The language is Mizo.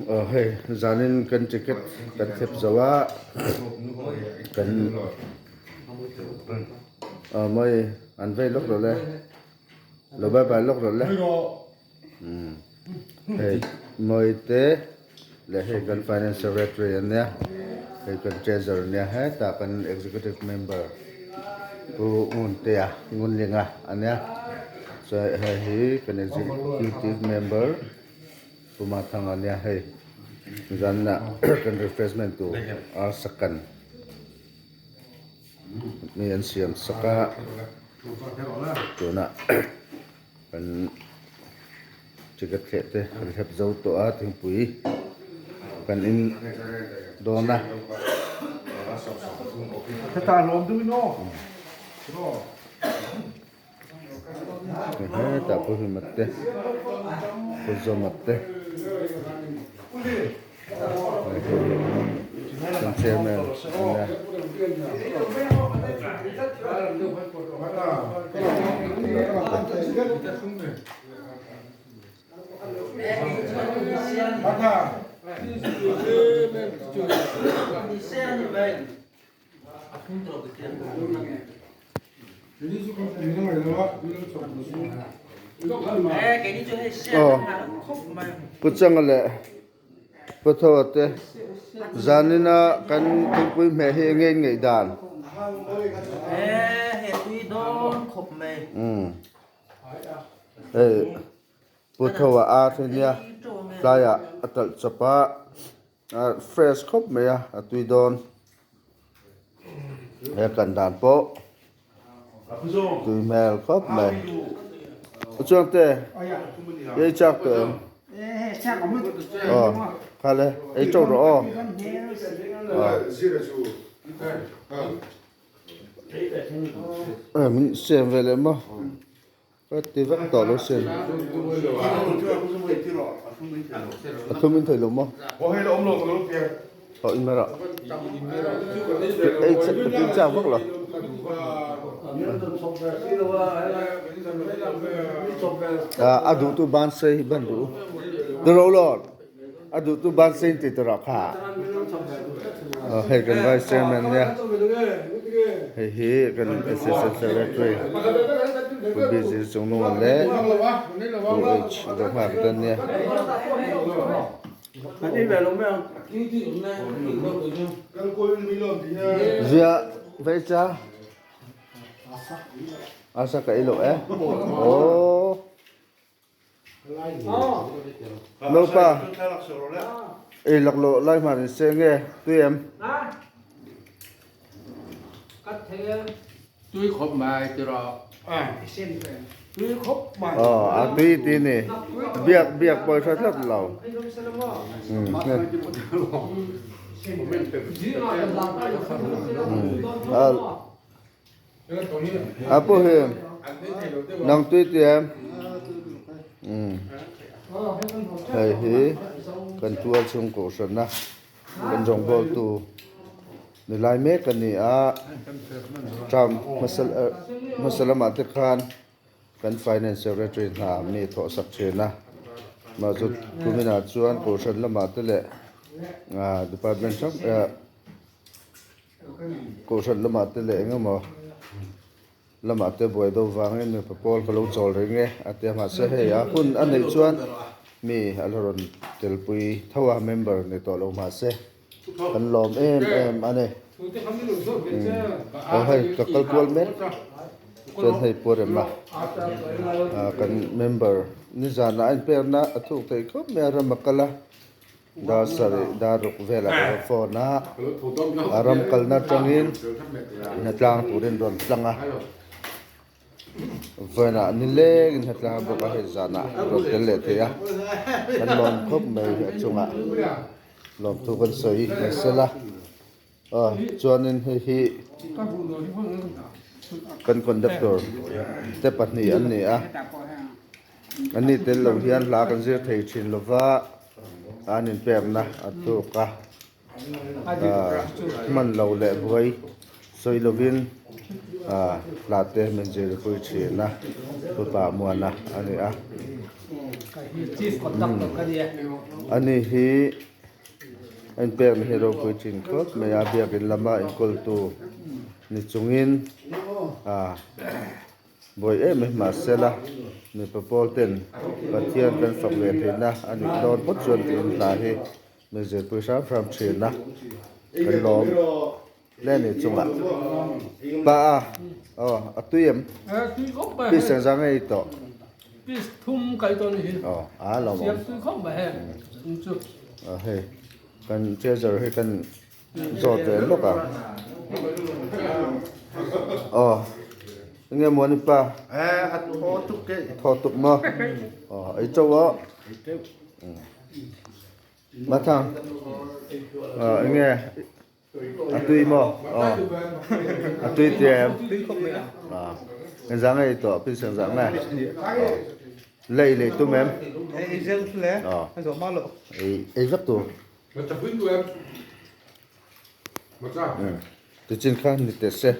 Aw hei zanin kan ticket kan thlep zo a kan aw mawi an vei lawk lo le lo bye bye lawk lo le hei mawi te leh hei kan finance secretary ania hei kan treasurer ania hetah kan executive member pu Nguntea Ngunlinga ania chuan hei hi kan executive member Pu Mathanga ania hei zanah kan refreshment tur a sakan mi an siam sak a tunah kan ticket thleh te kan hlep zo tawh a thingpui kan in dawn a. Hetah pawh hi mat te kut zaw mat te kan chairman a nia. Aw Pu Changa leh Pu Thawa te zanina kan thingpui hmeh hi enge in ngaih dan? Hei Pu Thawa a hre nia tlaiah a talh chawp a. Fresh khawp mai a, a tui dawn. He kan dan pawh tui hmel khawp mai. U Chuangte, i ei chak tawh em? Aw, kha le, ei tawh rawh aw. Aw. Min siam ve leh maw? Ka ti vek tawh lo sin. A thum in thei lo maw? Aw in mera. Ei tui chak vak lo. A duh tu ban sei ban duh. Tiro lawt. A duh tu ban sei ti tiro kha. Hei kan vice chairman nia. Hei hi kan assistant secretary Pu BG Chungnunga leh Pu H Rohmar te nia. Zia vei cha. Asa ka ilo eh. Oh. Naupa ei laklawh lai hman in se nge tui em? Tui khawp mai ti rawh. Tui khawp mai. Aw a tui ti ni. Biak biak pawh i hre tlat lo. A pu hi nang tui ti em? Hei hi kan tual chhung kohhran a kan rawngbawl tu ni lai mek a ni a term hmasa hmasa lamah te khan kan finance secretary hna mi thawh sak thin a mah chu kuminah chuan kohhran lamah te leh department hrang Kohhran lamah te leh eng emaw lamah te buai deuh vangin mipa pawl ka lo chawl reng e a ti a mahse hei a hun a neih chuan mi a la rawn telpui tho a member ni tawh lo mahse kan lawm em em a ni aw hei ka kal kual mek chuan hei pawh rem a kan member nizanah a inpekna a thuk theih khawp mai a ram a kal a. Dar sarih dar ruk velah ka va phone a, a ram kalna atangin hnatlang turin rawn tlang a, vawiinah nilengin hnatlang a bawk a, hei zanah rawn tel leh thei a, kan lawm khawp mai a chungah lawmthu kan sawi mai sela, aw chuanin hei hi kan conductor te pahnih an ni a. An ni tel lo hian hla kan zir thei thin lo va, an inpekna a tuk a, hman lo leh buai Sawi lovin ah hla te min zirpui thin a, Pu Pahmuana a ni a. Ani hi a inpekna hi ropui thin khawp mai a, biakin lama inkawltu ni chungin ah buai em em mahsela mipa pawl ten Pathian kan fak ve theihna a nih dawn phawt chuan tiin hla hi min zirpui hram hram thin a, kan lawm. Le ni chungah pa a aw a tui em piece engzah nge i tawh piece thum kai tawh ni hi aw a lo siam tui khawp mai he chu a hei kan treasure hi kan zawt ve lawk a aw enge muani pa a thaw tuk ke thaw tuk maw aw ei chauh aw Mathang enge a tui maw aw a tui ti em engzah nge i tawh pin engzah nge lei lei tum em aw ei ei vek tur tichin kha ni teh se.